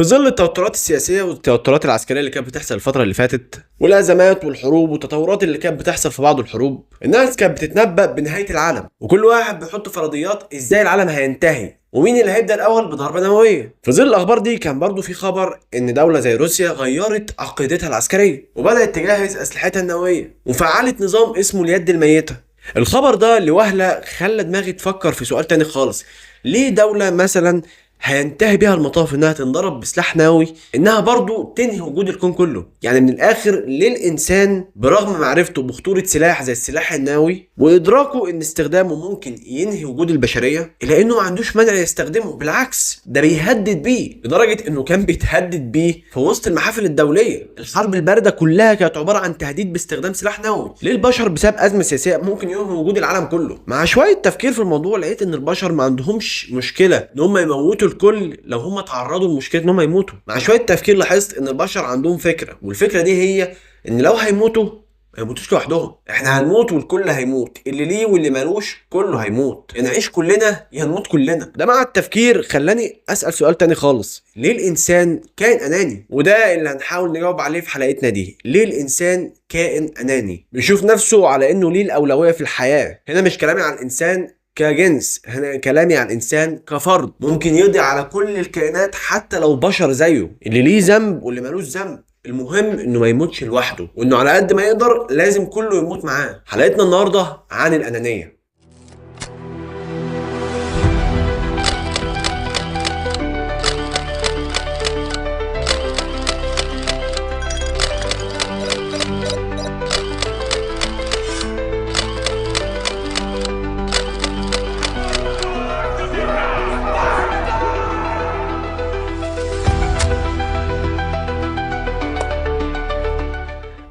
في ظل التوترات السياسية والتوترات العسكرية اللي كانت بتحصل الفترة اللي فاتت، والازمات والحروب والتطورات اللي كانت بتحصل في بعض الحروب، الناس كانت بتتنبأ بنهاية العالم، وكل واحد بيحط فرضيات ازاي العالم هينتهي ومين اللي هيبدأ الاول بضربة نووية. في ظل الاخبار دي كان برضو في خبر ان دولة زي روسيا غيرت عقيدتها العسكرية وبدأت تجهز اسلحتها النووية وفعلت نظام اسمه اليد الميتة. الخبر ده لوهلة خلى دماغي تفكر في سؤال تاني خالص: ليه دولة مثلا هينتهي بيها المطاف انها تنضرب بسلاح نووي انها برضو تنهي وجود الكون كله؟ يعني من الاخر، ليه الانسان برغم معرفته بخطورة سلاح زي السلاح النووي وادراكه ان استخدامه ممكن ينهي وجود البشرية، الا انه ما عندوش مانع يستخدمه؟ بالعكس، ده بيهدد بيه، لدرجة انه كان بيتهدد بيه في وسط المحافل الدولية. الحرب الباردة كلها كانت عبارة عن تهديد باستخدام سلاح نووي. ليه البشر بسبب ازمة سياسية ممكن ينهوا وجود العالم كله؟ مع شوية تفكير في الموضوع لقيت ان البشر ما عندهمش مشكلة ان هم يموتوا الكل لو هم تعرضوا لمشكلة ان هم يموتوا. مع شوية تفكير لاحظت ان البشر عندهم فكرة، والفكرة دي هي ان لو هيموتوا ما يموتوش لوحدهم، احنا هنموت والكل هيموت، اللي ليه واللي مالوش كله هيموت، يا نعيش كلنا يا نموت كلنا. ده مع التفكير خلاني اسال سؤال تاني خالص: ليه الانسان كائن اناني؟ وده اللي هنحاول نجاوب عليه في حلقتنا دي. ليه الانسان كائن اناني بيشوف نفسه على انه ليه الاولوية في الحياة؟ هنا مش كلامي عن الانسان كجنس، هنا كلامي عن الانسان كفرد ممكن يقضي على كل الكائنات حتى لو بشر زيه، اللي ليه ذنب واللي مالوش ذنب، المهم انه ما يموتش لوحده، وانه على قد ما يقدر لازم كله يموت معاه. حلقتنا النهارده عن الانانية.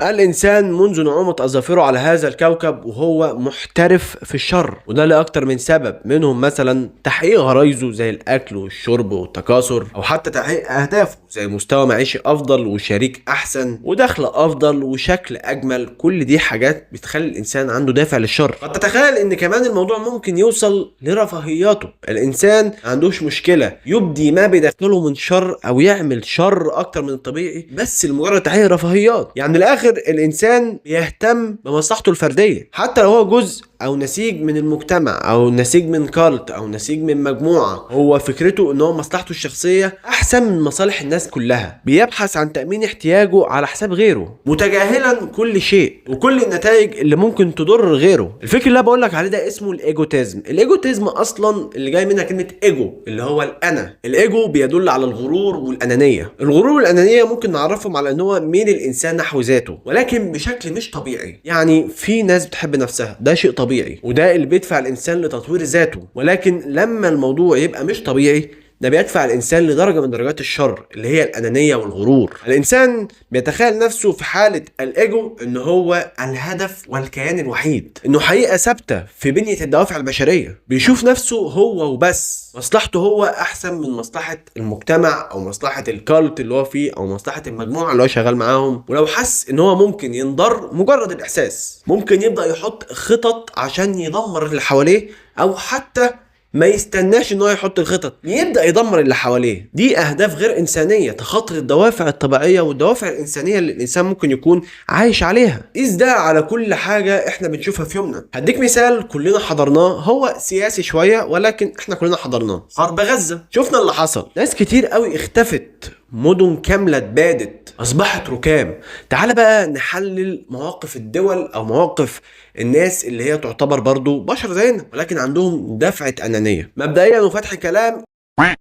الإنسان منذ نعومة أظافره على هذا الكوكب وهو محترف في الشر، وده لأكتر من سبب، منهم مثلا تحقيق غرايزه زي الأكل والشرب والتكاثر، أو حتى تحقيق أهدافه زي مستوى معيشي أفضل وشريك أحسن ودخل أفضل وشكل أجمل. كل دي حاجات بتخلي الإنسان عنده دافع للشر. قد تتخيل إن كمان الموضوع ممكن يوصل لرفاهياته. الإنسان ما عندوش مشكلة يبدي ما بداخله من شر أو يعمل شر أكتر من الطبيعي بس لمجرد تحقيق رفاهيات. يعني من الآخر الإنسان بيهتم بمصلحته الفردية حتى لو هو جزء أو نسيج من المجتمع أو نسيج من كالت أو نسيج من مجموعة. هو فكرته إن هو مصلحته الشخصية أحسن من مصالح الناس كلها، بيبحث عن تأمين احتياجه على حساب غيره، متجاهلا كل شيء وكل النتائج اللي ممكن تضر غيره. الفكر اللي أنا بقولك عليه ده اسمه ال egotism. ال egotism أصلا اللي جاي منها كلمة إيجو اللي هو الأنا. الإيجو بيدل على الغرور والأنانية. الغرور والأنانية ممكن نعرفهم على إن هو ميل الإنسان نحو ذاته، ولكن بشكل مش طبيعي. يعني في ناس بتحب نفسها، ده شيء طبيعي وده اللي بيدفع الانسان لتطوير ذاته، ولكن لما الموضوع يبقى مش طبيعي ده بيدفع الانسان لدرجة من درجات الشر اللي هي الانانية والغرور. الانسان بيتخيل نفسه في حاله الايجو ان هو الهدف والكيان الوحيد، انه حقيقة ثابتة في بنيه الدوافع البشرية، بيشوف نفسه هو وبس، مصلحته هو احسن من مصلحة المجتمع او مصلحة الكالت اللي هو فيه او مصلحة المجموعة اللي هو شغال معاهم. ولو حس ان هو ممكن ينضر مجرد الاحساس ممكن يبدا يحط خطط عشان يدمر اللي حواليه، او حتى ما يستناش ان هو يحط الخطط، يبدا يدمر اللي حواليه. دي اهداف غير انسانيه تخطر الدوافع الطبيعية والدوافع الانسانية اللي الانسان ممكن يكون عايش عليها. قيس ده على كل حاجة احنا بنشوفها في يومنا. هديك مثال كلنا حضرناه، هو سياسي شوية ولكن احنا كلنا حضرناه، حرب غزة. شفنا اللي حصل، ناس كتير قوي اختفت، مدن كاملة اتبادت، اصبحت ركام. تعال بقى نحلل مواقف الدول او مواقف الناس اللي هي تعتبر برضو بشر زينا ولكن عندهم دفعه انانية. مبدئيا وفتح كلام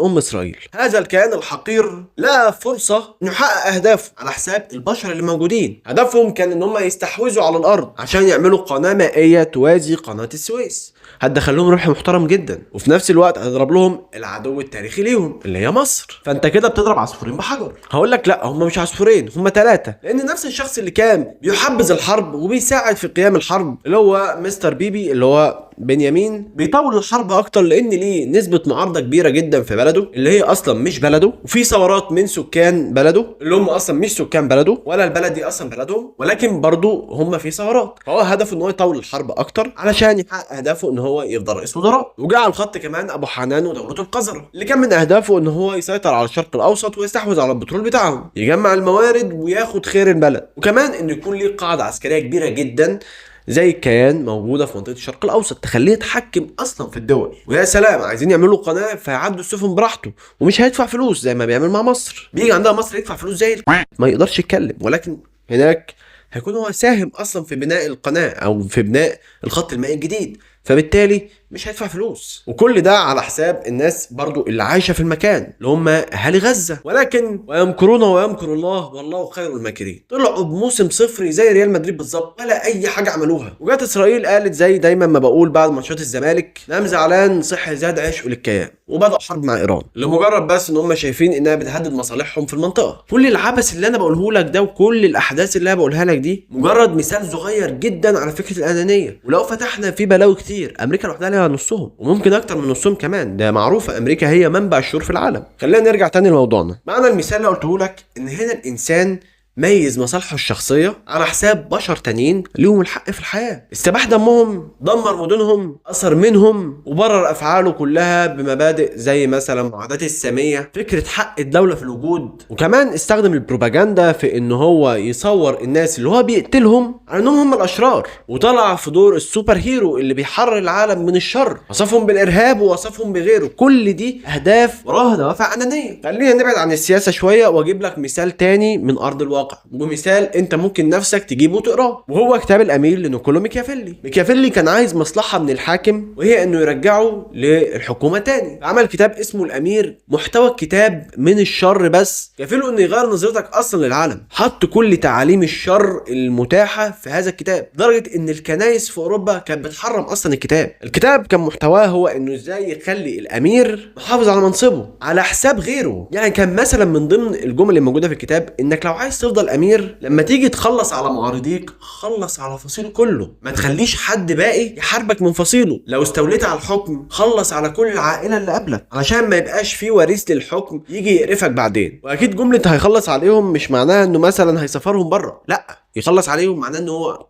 اسرائيل، هذا الكيان الحقير لقى فرصة انه يحقق اهدافه على حساب البشر اللي موجودين. هدفهم كان ان هم يستحوذوا على الارض عشان يعملوا قناة مائية توازي قناة السويس، هتدخل لهم ربح محترم جدا، وفي نفس الوقت هتضرب لهم العدو التاريخي ليهم اللي هي مصر. فانت كده بتضرب عصفورين بحجر. هقول لك لا، هم مش عصفورين، هم 3، لان نفس الشخص اللي كان بيحبذ الحرب وبيساعد في قيام الحرب اللي هو مستر بيبي اللي هو بنيامين، بيطول الحرب اكتر لان ليه نسبه معارضة كبيرة جدا في في بلده اللي هي اصلا مش بلده، وفي ثورات من سكان بلده اللي هم اصلا مش سكان بلده ولا البلد دي اصلا بلدهم، ولكن برضه هم في ثورات. فهو هدفه ان هو يطول الحرب اكتر علشان يحقق اهدافه ان هو يفضل رئيس وزراء. وجاء على الخط كمان ابو حنان ودولته القذرة اللي كان من اهدافه ان هو يسيطر على الشرق الاوسط ويستحوذ على البترول بتاعهم، يجمع الموارد وياخد خير البلد، وكمان انه يكون ليه قاعدة عسكرية كبيرة جدا زي الكيان موجودة في منطقة الشرق الاوسط تخليه يتحكم اصلا في الدول. ويا سلام عايزين يعملوا قناة فيعدوا السفن براحته ومش هيدفع فلوس زي ما بيعمل مع مصر. بيجي عندها مصر يدفع فلوس زي ما يقدرش يتكلم، ولكن هناك هيكون هو ساهم اصلا في بناء القناة او في بناء الخط المائي الجديد، فبالتالي مش هيدفع فلوس. وكل ده على حساب الناس برضو اللي عايشه في المكان اللي هم اهالي غزة. ولكن ويمكرون ويمكر الله والله خير الماكرين. طلعوا بموسم صفري زي ريال مدريد بالظبط، ولا اي حاجة عملوها. وجات اسرائيل قالت زي دايما ما بقول بعد ماتشات الزمالك، نام زعلان صحي زاد عشقه للكيان، وبدأوا حرب مع ايران لمجرد بس ان هم شايفين انها بتهدد مصالحهم في المنطقة. كل العبث اللي انا بقوله لك ده وكل الاحداث اللي انا بقولها لك دي مجرد مثال صغير جدا على فكرة الانانية، ولو فتحنا في بلاوي كتير. امريكا لوحدها لها نصهم وممكن اكتر من نصهم كمان، ده معروفة امريكا هي منبع الشرور في العالم. خلينا نرجع تاني لموضوعنا. معنى المثال اللي قلته لك ان هنا الانسان ميز مصالحه الشخصية على حساب بشر تانيين ليهم الحق في الحياة، استباح دمهم، دمر مدنهم، اثر منهم، وبرر افعاله كلها بمبادئ زي مثلا معاداة السامية، فكرة حق الدولة في الوجود. وكمان استخدم البروباجندا في ان هو يصور الناس اللي هو بيقتلهم على انهم هم الاشرار، وطلع في دور ال super hero اللي بيحرر العالم من الشر، وصفهم بالارهاب ووصفهم بغيره. كل دي اهداف وراها دوافع انانية. خلينا نبعد عن السياسة شوية واجيب لك مثال تاني من ارض الواقع، ومثال انت ممكن نفسك تجيبه وتقراه، وهو كتاب الامير لنيكولو ميكيافيلي. ميكيافيلي كان عايز مصلحة من الحاكم، وهي انه يرجعه للحكومة تاني. عمل كتاب اسمه الامير، محتوى الكتاب من الشر بس كفيله انه يغير نظرتك اصلا للعالم. حط كل تعاليم الشر المتاحة في هذا الكتاب، لدرجة ان الكنائس في اوروبا كانت بتحرم اصلا الكتاب. الكتاب كان محتواه هو انه ازاي يخلي الامير محافظ على منصبه على حساب غيره. يعني كان مثلا من ضمن الجمل الموجودة في الكتاب انك لو عايز تفضل امير لما تيجي تخلص على معارضيك خلص على فصيلة كله، ما تخليش حد باقي يحاربك من فصيلة. لو استوليت على الحكم خلص على كل العائلة اللي قبلك علشان ما يبقاش في وريث للحكم يجي يقرفك بعدين. واكيد جملة هيخلص عليهم مش معناها انه مثلا هيسافرهم بره، لا، يخلص عليهم معناه انه هو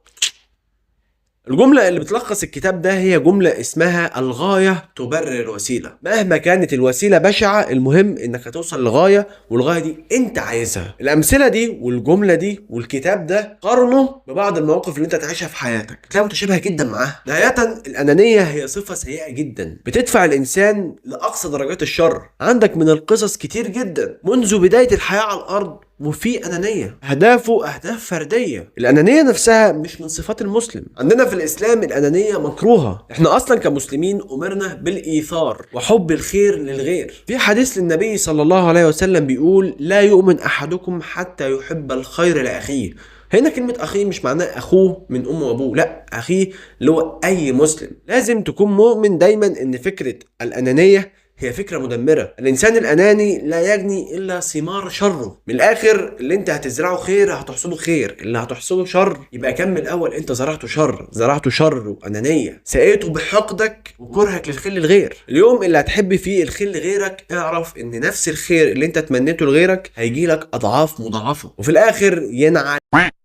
الجملة اللي بتلخص الكتاب ده هي جملة اسمها الغاية تبرر الوسيلة. مهما كانت الوسيلة بشعة، المهم انك هتوصل لغاية، والغاية دي انت عايزها. الامثلة دي والجملة دي والكتاب ده قارنه ببعض المواقف اللي انت تعيشها في حياتك، تلاقي متشابهة جدا معاها. نهاية الانانية هي صفة سيئة جدا بتدفع الانسان لاقصى درجات الشر. عندك من القصص كتير جدا منذ بداية الحياة على الارض وفي أنانية، أهدافه أهداف فردية. الأنانية نفسها مش من صفات المسلم. عندنا في الإسلام الأنانية مكروهة. إحنا أصلا كمسلمين أمرنا بالإيثار وحب الخير للغير. في حديث للنبي صلى الله عليه وسلم بيقول لا يؤمن أحدكم حتى يحب الخير لأخيه. هنا كلمة أخيه مش معناه أخوه من أمه وأبوه، لا، أخيه اللي هو أي مسلم. لازم تكون مؤمن دايما إن فكرة الأنانية هي فكرة مدمرة. الإنسان الأناني لا يجني إلا ثمار شره. من الآخر اللي أنت هتزرعه خير هتحصده خير، اللي هتحصده شر يبقى كمل أول أنت زرعته شر، زرعته شر وأنانية، سقيته بحقدك وكرهك للخير للغير. اليوم اللي هتحب فيه الخير لغيرك اعرف إن نفس الخير اللي أنت تمنيته لغيرك هيجيلك أضعاف مضاعفة، وفي الآخر ينعى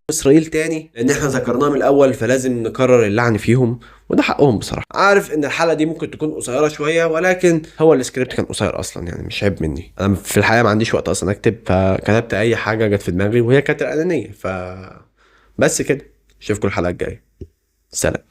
اسرائيل تاني، لان احنا ذكرناهم من الاول فلازم نكرر اللعن فيهم، وده حقهم بصراحة. عارف ان الحلقة دي ممكن تكون قصيرة شوية، ولكن هو السكريبت كان قصير اصلا، يعني مش عيب مني، انا في الحقيقة ما عنديش وقت اصلا اكتب، فكتبت اي حاجة جت في دماغي وهي كانت الانانية. ف بس كده، اشوفكم الحلقة الجاية، سلام.